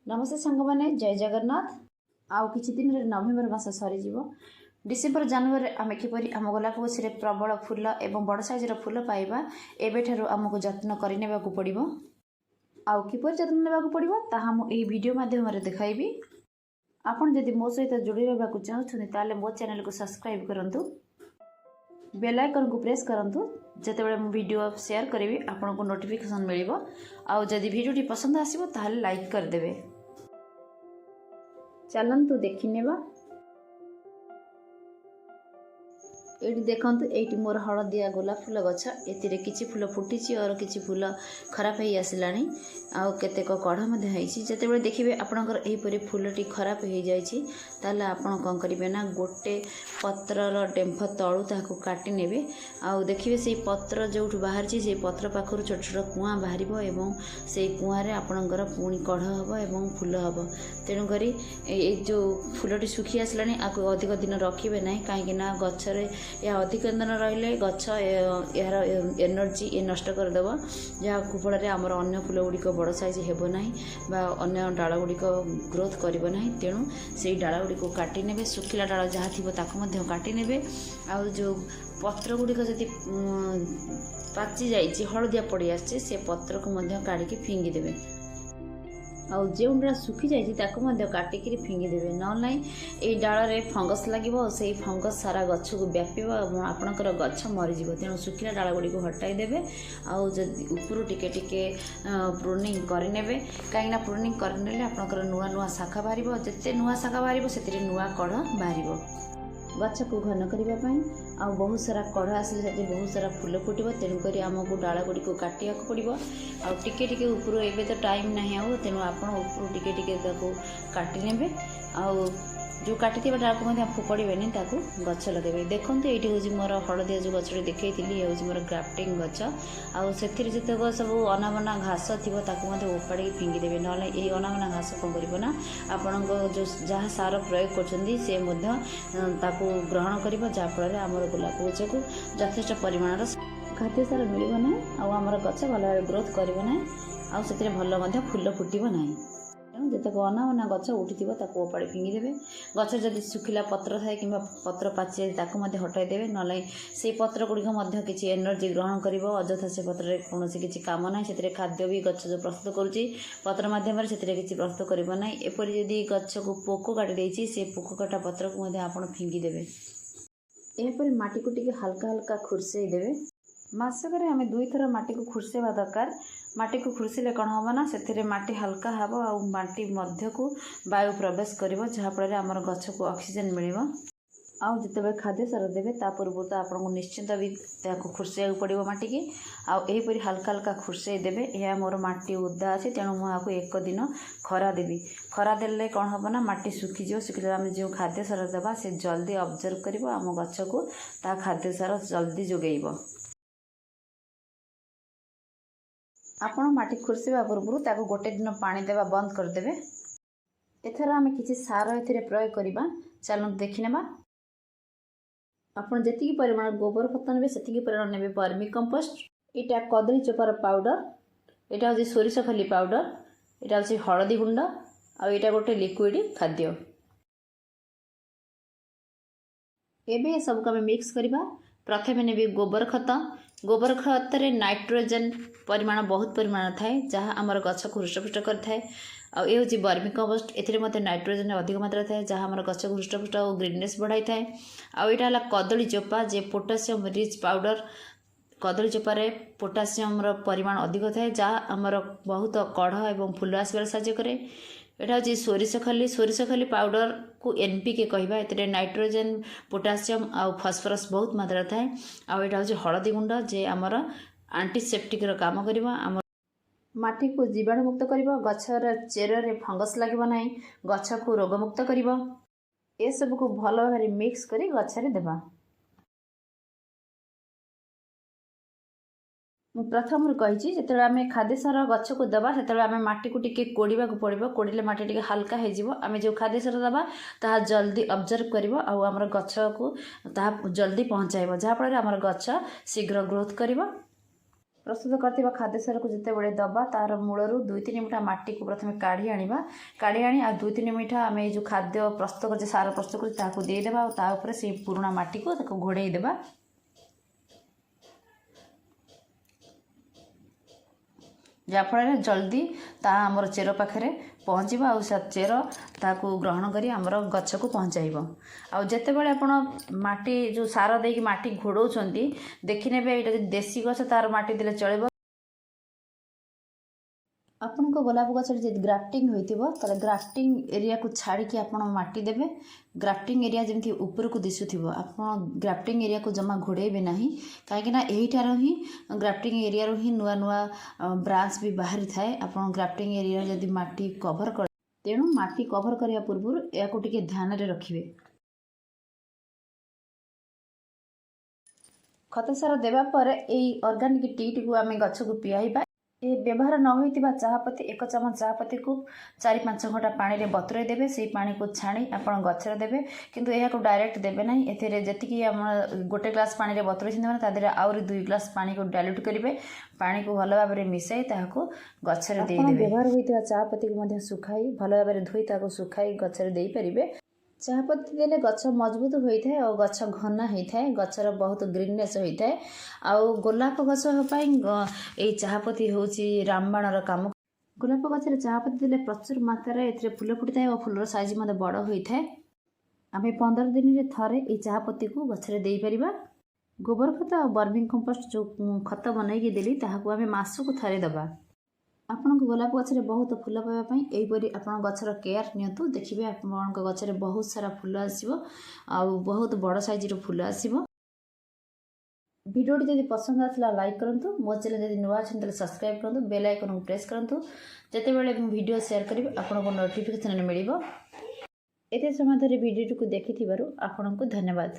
ନମସ୍ତେ ସାଙ୍ଗମାନେ, ଜୟ ଜଗନ୍ନାଥ। ଆଉ କିଛି ଦିନରେ ନଭେମ୍ବର ମାସ ସରିଯିବ। ଡିସେମ୍ବର ଜାନୁଆରୀରେ ଆମେ କିପରି ଆମ ଗୋଲାପ ଗଛରେ ପ୍ରବଳ ଫୁଲ ଏବଂ ବଡ଼ ସାଇଜ୍ର ଫୁଲ ପାଇବା, ଏବେଠାରୁ ଆମକୁ ଯତ୍ନ କରିନେବାକୁ ପଡ଼ିବ। ଆଉ କିପରି ଯତ୍ନ ନେବାକୁ ପଡ଼ିବ, ତାହା ମୁଁ ଏହି ଭିଡ଼ିଓ ମାଧ୍ୟମରେ ଦେଖାଇବି। ଆପଣ ଯଦି ମୋ ସହିତ ଯୋଡ଼ି ରହିବାକୁ ଚାହୁଁଛନ୍ତି, ତାହେଲେ ମୋ ଚ୍ୟାନେଲକୁ ସବସ୍କ୍ରାଇବ୍ କରନ୍ତୁ, ବେଲ୍ ଆଇକନ୍କୁ ପ୍ରେସ୍ କରନ୍ତୁ। ଯେତେବେଳେ ମୁଁ ଭିଡ଼ିଓ ସେୟାର କରିବି, ଆପଣଙ୍କୁ ନୋଟିଫିକେସନ୍ ମିଳିବ। ଆଉ ଯଦି ଭିଡ଼ିଓଟି ପସନ୍ଦ ଆସିବ, ତାହେଲେ ଲାଇକ୍ କରିଦେବେ। ଚାଲନ୍ତୁ ଦେଖିନେବା। ଏଇଠି ଦେଖନ୍ତୁ, ଏଇଠି ମୋର ହଳଦିଆ ଗୋଲାପ ଫୁଲ ଗଛ। ଏଥିରେ କିଛି ଫୁଲ ଫୁଟିଛି और କିଛି ଫୁଲ ଖରାପ ହେଇ ଆସିଲାଣି ଆଉ କେତେକ କଢ଼ ମଧ୍ୟ ହେଇଛି। ଯେତେବେଳେ ଦେଖିବେ ଆପଣଙ୍କର ଏହିପରି ଫୁଲଟି ଖରାପ ହେଇଯାଇଛି, ତାହେଲେ ଆପଣ କ'ଣ କରିବେ ନା ଗୋଟେ ପତ୍ରର ଡେମ୍ଫ ତଳୁ ତାହାକୁ କାଟି ନେବେ। ଆଉ ଦେଖିବେ, ସେଇ ପତ୍ର ଯେଉଁଠୁ ବାହାରିଛି, ସେଇ ପତ୍ର ପାଖରୁ ଛୋଟ ଛୋଟ କୁଆଁ ବାହାରିବ ଏବଂ ସେଇ କୁଆଁରେ ଆପଣଙ୍କର ପୁଣି କଢ଼ ହେବ ଏବଂ ଫୁଲ ହେବ। ତେଣୁକରି ଏଇ ଯେଉଁ ଫୁଲଟି ଶୁଖି ଆସିଲାଣି, ଆକୁ ଅଧିକ ଦିନ ରଖିବେ ନାହିଁ। କାହିଁକି ନା ଗଛରେ ଏହା ଅଧିକ ଦିନ ରହିଲେ ଗଛ ଏହାର ଏନର୍ଜି ଏ ନଷ୍ଟ କରିଦେବ, ଯାହାକୁ ଫଳରେ ଆମର ଅନ୍ୟ ଫୁଲ ଗୁଡ଼ିକ ବଡ଼ ସାଇଜ୍ ହେବ ନାହିଁ ବା ଅନ୍ୟ ଡାଳ ଗୁଡ଼ିକ ଗ୍ରୋଥ୍ କରିବ ନାହିଁ। ତେଣୁ ସେଇ ଡାଳ ଗୁଡ଼ିକୁ କାଟି ନେବେ। ଶୁଖିଲା ଡାଳ ଯାହା ଥିବ, ତାକୁ ମଧ୍ୟ କାଟି ନେବେ। ଆଉ ଯେଉଁ ପତ୍ର ଗୁଡ଼ିକ ଯଦି ପାଚି ଯାଇଛି, ହଳଦିଆ ପଡ଼ି ଆସିଛି, ସେ ପତ୍ରକୁ ମଧ୍ୟ କାଢ଼ିକି ଫିଙ୍ଗିଦେବେ। ଆଉ ଯେଉଁ ଡାଳ ଶୁଖିଯାଇଛି, ତାକୁ ମଧ୍ୟ କାଟିକିରି ଫିଙ୍ଗିଦେବେ। ନହେଲେ ନାହିଁ, ଏଇ ଡାଳରେ ଫଙ୍ଗସ୍ ଲାଗିବ ଆଉ ସେଇ ଫଙ୍ଗସ୍ ସାରା ଗଛକୁ ବ୍ୟାପିବ ଏବଂ ଆପଣଙ୍କର ଗଛ ମରିଯିବ। ତେଣୁ ଶୁଖିଲା ଡାଳ ଗୁଡ଼ିକୁ ହଟାଇ ଦେବେ। ଆଉ ଯଦି ଉପରୁ ଟିକେ ଟିକେ ପ୍ରୁନିଂ କରିନେବେ, କାହିଁକିନା ପ୍ରୁନିଂ କରିନେଲେ ଆପଣଙ୍କର ନୂଆ ନୂଆ ଶାଖା ବାହାରିବ। ଯେତେ ନୂଆ ଶାଖା ବାହାରିବ, ସେଥିରେ ନୂଆ କଢ଼ ବାହାରିବ। ଗଛକୁ ଘନ କରିବା ପାଇଁ ଆଉ ବହୁତ ସାରା କଢ଼ ଆସିଲେ ସେଠି ବହୁତ ସାରା ଫୁଲ ଫୁଟିବ। ତେଣୁକରି ଆମକୁ ଡାଳ ଗୁଡ଼ିକୁ କାଟିବାକୁ ପଡ଼ିବ। ଆଉ ଟିକେ ଟିକେ ଉପରୁ, ଏବେ ତ ଟାଇମ୍ ନାହିଁ ଆଉ, ତେଣୁ ଆପଣ ଉପରୁ ଟିକେ ଟିକେ ତାକୁ କାଟି ନେବେ। ଆଉ ଯେଉଁ କାଟିଥିବା ଡାଳକୁ ମଧ୍ୟ ଫୋପାଡ଼ିବେନି, ତାକୁ ଗଛ ଲଗାଇବେ। ଦେଖନ୍ତୁ, ଏଇଠି ହେଉଛି ମୋର ହଳଦିଆ ଯେଉଁ ଗଛଟି ଦେଖେଇଥିଲି, ଇଏ ହେଉଛି ମୋର ଗ୍ରାଫ୍ଟିଂ ଗଛ। ଆଉ ସେଥିରେ ଯେତେକ ସବୁ ଅନାବନା ଘାସ ଥିବ, ତାକୁ ମଧ୍ୟ ଉପାଡ଼ିକି ଫିଙ୍ଗିଦେବେ। ନହେଲେ ଏଇ ଅନାବନା ଘାସ କ'ଣ କରିବ ନା ଆପଣଙ୍କ ଯେଉଁ ଯାହା ସାର ପ୍ରୟୋଗ କରୁଛନ୍ତି, ସେ ମଧ୍ୟ ତାକୁ ଗ୍ରହଣ କରିବ, ଯାହାଫଳରେ ଆମର ଗୋଲାପ ଗଛକୁ ଯଥେଷ୍ଟ ପରିମାଣର ଖାଦ୍ୟ ସାର ମିଳିବ ନାହିଁ ଆଉ ଆମର ଗଛ ଭଲ ଭାବେ ଗ୍ରୋଥ୍ କରିବ ନାହିଁ ଆଉ ସେଥିରେ ଭଲ ମଧ୍ୟ ଫୁଲ ଫୁଟିବ ନାହିଁ। ତେଣୁ ଯେତେକ ଅନାବନା ଗଛ ଉଠିଥିବ, ତାକୁ ଓପାଡ଼ି ଫିଙ୍ଗିଦେବେ। ଗଛ ଯଦି ଶୁଖିଲା ପତ୍ର ଥାଏ କିମ୍ବା ପତ୍ର ପାଚି ଯାଏ, ତାକୁ ମଧ୍ୟ ହଟାଇ ଦେବେ। ନହେଲେ ସେଇ ପତ୍ର ଗୁଡ଼ିକ ମଧ୍ୟ କିଛି ଏନର୍ଜି ଗ୍ରହଣ କରିବ। ଅଯଥା ସେ ପତ୍ରରେ କୌଣସି କିଛି କାମ ନାହିଁ। ସେଥିରେ ଖାଦ୍ୟ ବି ଗଛ ଯେଉଁ ପ୍ରସ୍ତୁତ କରୁଛି ପତ୍ର ମାଧ୍ୟମରେ, ସେଥିରେ କିଛି ପ୍ରସ୍ତୁତ କରିବ ନାହିଁ। ଏପରି ଯଦି ଗଛକୁ ପୋକ କାଟି ଦେଇଛି, ସେ ପୋକ କଟା ପତ୍ରକୁ ମଧ୍ୟ ଆପଣ ଫିଙ୍ଗିଦେବେ। ଏହାପରେ ମାଟିକୁ ଟିକେ ହାଲକା ହାଲକା ଖୁର୍ସେଇ ଦେବେ। ମାସକରେ ଆମେ ଦୁଇଥର ମାଟିକୁ ଖୁର୍ସେଇବା ଦରକାର। ମାଟିକୁ ଖୁର୍ସିଲେ କ'ଣ ହେବ ନା ସେଥିରେ ମାଟି ହାଲକା ହେବ ଆଉ ମାଟି ମଧ୍ୟକୁ ବାୟୁ ପ୍ରବେଶ କରିବ, ଯାହାଫଳରେ ଆମର ଗଛକୁ ଅକ୍ସିଜେନ୍ ମିଳିବ। ଆଉ ଯେତେବେଳେ ଖାଦ୍ୟ ସାର ଦେବେ, ତା ପୂର୍ବରୁ ତ ଆପଣଙ୍କୁ ନିଶ୍ଚିନ୍ତ ବି ତାକୁ ଖୁର୍ସେଇବାକୁ ପଡ଼ିବ ମାଟିକି। ଆଉ ଏହିପରି ହାଲକା ହାଲକା ଖୁର୍ସେଇ ଦେବେ। ଏହା ମୋର ମାଟି ଓଦା ଅଛି, ତେଣୁ ମୁଁ ଏହାକୁ ଏକ ଦିନ ଖରା ଦେବି। ଖରା ଦେଲେ କ'ଣ ହେବ ନା ମାଟି ଶୁଖିଯିବ। ଶୁଖିଲେ ଆମେ ଯେଉଁ ଖାଦ୍ୟ ସାର ଦେବା, ସେ ଜଲ୍ଦି ଅବଜର୍ଭ କରିବ, ଆମ ଗଛକୁ ତା ଖାଦ୍ୟ ସାର ଜଲ୍ଦି ଯୋଗାଇବ। ଆପଣ ମାଟି ଖୁର୍ସିବା ପୂର୍ବରୁ ତାକୁ ଗୋଟେ ଦିନ ପାଣି ଦେବା ବନ୍ଦ କରିଦେବେ। ଏଥର ଆମେ କିଛି ସାର ଏଥିରେ ପ୍ରୟୋଗ କରିବା। ଚାଲନ୍ତୁ ଦେଖିନେବା। ଆପଣ ଯେତିକି ପରିମାଣ ଗୋବର ଖତ ନେବେ, ସେତିକି ପରିମାଣ ନେବେ ବର୍ମି କମ୍ପୋଷ୍ଟ। ଏଇଟା କଦଳୀ ଚୋପାର ପାଉଡ଼ର, ଏଇଟା ହେଉଛି ସୋରିଷ ଖଲି ପାଉଡ଼ର, ଏଇଟା ହେଉଛି ହଳଦୀ ଗୁଣ୍ଡ ଆଉ ଏଇଟା ଗୋଟେ ଲିକ୍ୱିଡ଼ ଖାଦ୍ୟ। ଏବେ ଏସବୁକୁ ଆମେ ମିକ୍ସ କରିବା। ପ୍ରଥମେ ନେବି ଗୋବର ଖତ। ଗୋବର ଖତରେ ନାଇଟ୍ରୋଜେନ୍ ପରିମାଣ ବହୁତ ପରିମାଣ ଥାଏ, ଯାହା ଆମର ଗଛକୁ ହୃଷ୍ଟପୁଷ୍ଟ କରିଥାଏ। ଆଉ ଏ ହେଉଛି ବର୍ମି କମ୍ପୋଷ୍ଟ। ଏଥିରେ ମଧ୍ୟ ନାଇଟ୍ରୋଜେନ୍ ଅଧିକ ମାତ୍ରାରେ ଥାଏ, ଯାହା ଆମର ଗଛକୁ ହୃଷ୍ଟପୁଷ୍ଟ ଆଉ ଗ୍ରିନନେସ୍ ବଢ଼ାଇଥାଏ। ଆଉ ଏଇଟା ହେଲା କଦଳୀ ଚୋପା, ଯେ ପୋଟାସିୟମ୍ ରିଚ୍ ପାଉଡ଼ର। କଦଳୀ ଚୋପାରେ ପୋଟାସିୟମ୍ର ପରିମାଣ ଅଧିକ ଥାଏ, ଯାହା ଆମର ବହୁତ କଢ଼ ଏବଂ ଫୁଲ ଆସିବାରେ ସାହାଯ୍ୟ କରେ। ଏଇଟା ହେଉଛି ସୋରିଷ ଖଲି। ସୋରିଷ ଖଲି ପାଉଡ଼ରକୁ ଏନ୍ ପି କେ କହିବା। ଏଥିରେ ନାଇଟ୍ରୋଜେନ୍, ପୋଟାସିୟମ୍ ଆଉ ଫସ୍ଫରସ୍ ବହୁତ ମାତ୍ରାରେ ଥାଏ। ଆଉ ଏଇଟା ହେଉଛି ହଳଦୀ ଗୁଣ୍ଡ, ଯେ ଆମର ଆଣ୍ଟିସେପ୍ଟିକ୍ର କାମ କରିବ, ଆମ ମାଟିକୁ ଜୀବାଣୁମୁକ୍ତ କରିବ, ଗଛର ଚେରରେ ଫଙ୍ଗସ୍ ଲାଗିବ ନାହିଁ, ଗଛକୁ ରୋଗମୁକ୍ତ କରିବ। ଏସବୁକୁ ଭଲ ଭାବରେ ମିକ୍ସ କରି ଗଛରେ ଦେବା। ମୁଁ ପ୍ରଥମରୁ କହିଛି, ଯେତେବେଳେ ଆମେ ଖାଦ୍ୟ ସାର ଗଛକୁ ଦେବା, ସେତେବେଳେ ଆମେ ମାଟିକୁ ଟିକେ କୋଡ଼ିବାକୁ ପଡ଼ିବ। କୋଡ଼ିଲେ ମାଟି ଟିକେ ହାଲକା ହେଇଯିବ। ଆମେ ଯେଉଁ ଖାଦ୍ୟ ସାର ଦେବା, ତାହା ଜଲ୍ଦି ଅବଜର୍ଭ କରିବ ଆଉ ଆମର ଗଛକୁ ତାହା ଜଲ୍ଦି ପହଞ୍ଚାଇବ, ଯାହାଫଳରେ ଆମର ଗଛ ଶୀଘ୍ର ଗ୍ରୋଥ୍ କରିବ। ପ୍ରସ୍ତୁତ କରିଥିବା ଖାଦ୍ୟ ସାରକୁ ଯେତେବେଳେ ଦେବା, ତା'ର ମୂଳରୁ 2-3 ମୁଠା ମାଟିକୁ ପ୍ରଥମେ କାଢ଼ି ଆଣିବା। କାଢ଼ି ଆଣି ଆଉ 2-3 ମୁଠା ଆମେ ଏଇ ଯେଉଁ ଖାଦ୍ୟ ପ୍ରସ୍ତୁତ କରୁଛେ, ସାର ପ୍ରସ୍ତୁତ କରୁଛେ, ତାହାକୁ ଦେଇଦେବା ଆଉ ତା ଉପରେ ସେଇ ପୁରୁଣା ମାଟିକୁ ତାକୁ ଘୋଡ଼େଇ ଦେବା, ଯାହାଫଳରେ ଜଲ୍ଦି ତାହା ଆମର ଚେର ପାଖରେ ପହଞ୍ଚିବ ଆଉ ସେ ଚେର ତାହାକୁ ଗ୍ରହଣ କରି ଆମର ଗଛକୁ ପହଞ୍ଚାଇବ। ଆଉ ଯେତେବେଳେ ଆପଣ ମାଟି ଯେଉଁ ସାର ଦେଇକି ମାଟି ଘୋଡ଼ଉଛନ୍ତି, ଦେଖିନେବେ ଏଇଟା ଯଦି ଦେଶୀ ଗଛ ତା'ର ମାଟି ଦେଲେ ଚଳିବ। ଆପଣଙ୍କ ଗୋଲାପ ଗଛରେ ଯଦି ଗ୍ରାଫ୍ଟିଂ ହୋଇଥିବ, ତାହେଲେ ଗ୍ରାଫ୍ଟିଂ ଏରିଆକୁ ଛାଡ଼ିକି ଆପଣ ମାଟି ଦେବେ। ଗ୍ରାଫ୍ଟିଂ ଏରିଆ ଯେମିତି ଉପରକୁ ଦିଶୁଥିବ। ଆପଣ ଗ୍ରାଫ୍ଟିଂ ଏରିଆକୁ ଜମା ଘୋଡ଼େଇବେ ନାହିଁ, କାହିଁକିନା ଏହିଠାରୁ ହିଁ, ଗ୍ରାଫ୍ଟିଂ ଏରିଆରୁ ହିଁ ନୂଆ ନୂଆ ବ୍ରାଞ୍ଚ ବି ବାହାରିଥାଏ। ଆପଣ ଗ୍ରାଫ୍ଟିଂ ଏରିଆରେ ଯଦି ମାଟି କଭର୍ କରି, ତେଣୁ ମାଟି କଭର୍ କରିବା ପୂର୍ବରୁ ଏହାକୁ ଟିକେ ଧ୍ୟାନରେ ରଖିବେ। ଖତ ସାର ଦେବା ପରେ ଏଇ ଅର୍ଗାନିକ୍ ଟିଟିକୁ ଆମେ ଗଛକୁ ପିଆଇବା। ଏ ବ୍ୟବହାର ନ ହୋଇଥିବା ଚାହାପତି, 1 ଚାମଚ ଚାହାପତିକୁ 4-5 ଘଣ୍ଟା ପାଣିରେ ବତୁରାଇ ଦେବେ। ସେଇ ପାଣିକୁ ଛାଣି ଆପଣ ଗଛରେ ଦେବେ, କିନ୍ତୁ ଏହାକୁ ଡାଇରେକ୍ଟ ଦେବେ ନାହିଁ। ଏଥିରେ ଯେତିକି ଆପଣ 1 ଗ୍ଲାସ୍ ପାଣିରେ ବତୁରାଇଛନ୍ତି, ମାନେ ତା ଦେହରେ ଆହୁରି 2 ଗ୍ଲାସ୍ ପାଣିକୁ ଡାଇଲ୍ୟୁଟ୍ କରିବେ। ପାଣିକୁ ଭଲ ଭାବରେ ମିଶାଇ ତାହାକୁ ଗଛରେ ଦେଇଦେବେ। ବ୍ୟବହାର ହୋଇଥିବା ଚାହାପତିକୁ ମଧ୍ୟ ଶୁଖାଇ, ଭଲ ଭାବରେ ଧୋଇ ତାକୁ ଶୁଖାଇ ଗଛରେ ଦେଇପାରିବେ। ଚାହାପତି ଦେଲେ ଗଛ ମଜବୁତ ହୋଇଥାଏ ଆଉ ଗଛ ଘନା ହୋଇଥାଏ, ଗଛର ବହୁତ ଗ୍ରୀନନେସ୍ ହୋଇଥାଏ। ଆଉ ଗୋଲାପ ଗଛ ପାଇଁ ଏଇ ଚାହାପତି ହେଉଛି ରାମବାଣର କାମ। ଗୋଲାପ ଗଛରେ ଚାହାପତି ଦେଲେ ପ୍ରଚୁର ମାତ୍ରାରେ ଏଥିରେ ଫୁଲ ଫୁଟିଥାଏ ଓ ଫୁଲର ସାଇଜ୍ ମଧ୍ୟ ବଡ଼ ହୋଇଥାଏ। ଆମେ 15 ଦିନରେ ଥରେ ଏଇ ଚାହାପତିକୁ ଗଛରେ ଦେଇପାରିବା। ଗୋବର ଖତ ଆଉ ବର୍ମିଂ କମ୍ପୋଷ୍ଟ ଯେଉଁ ଖତ ବନେଇକି ଦେଲି, ତାହାକୁ ଆମେ ମାସକୁ ଥରେ ଦେବା। ଆପଣଙ୍କ ଗୋଲାପ ଗଛରେ ବହୁତ ଫୁଲ ପାଇବା ପାଇଁ ଏହିପରି ଆପଣ ଗଛର କେୟାର ନିଅନ୍ତୁ। ଦେଖିବେ ଆପଣଙ୍କ ଗଛରେ ବହୁତ ସାରା ଫୁଲ ଆସିବ ଆଉ ବହୁତ ବଡ଼ ସାଇଜ୍ର ଫୁଲ ଆସିବ। ଭିଡ଼ିଓଟି ଯଦି ପସନ୍ଦ ଆସିଲା, ଲାଇକ୍ କରନ୍ତୁ। ମୋ ଚ୍ୟାନେଲ୍ ଯଦି ନୂଆ ଅଛନ୍ତି, ତାହେଲେ ସବସ୍କ୍ରାଇବ୍ କରନ୍ତୁ, ବେଲ୍ ଆଇକନ୍କୁ ପ୍ରେସ୍ କରନ୍ତୁ। ଯେତେବେଳେ ମୁଁ ଭିଡ଼ିଓ ସେୟାର କରିବି, ଆପଣଙ୍କୁ ନୋଟିଫିକେସନ୍ ମିଳିବ। ଏତେ ସମୟ ଧରି ଭିଡ଼ିଓଟିକୁ ଦେଖିଥିବାରୁ ଆପଣଙ୍କୁ ଧନ୍ୟବାଦ।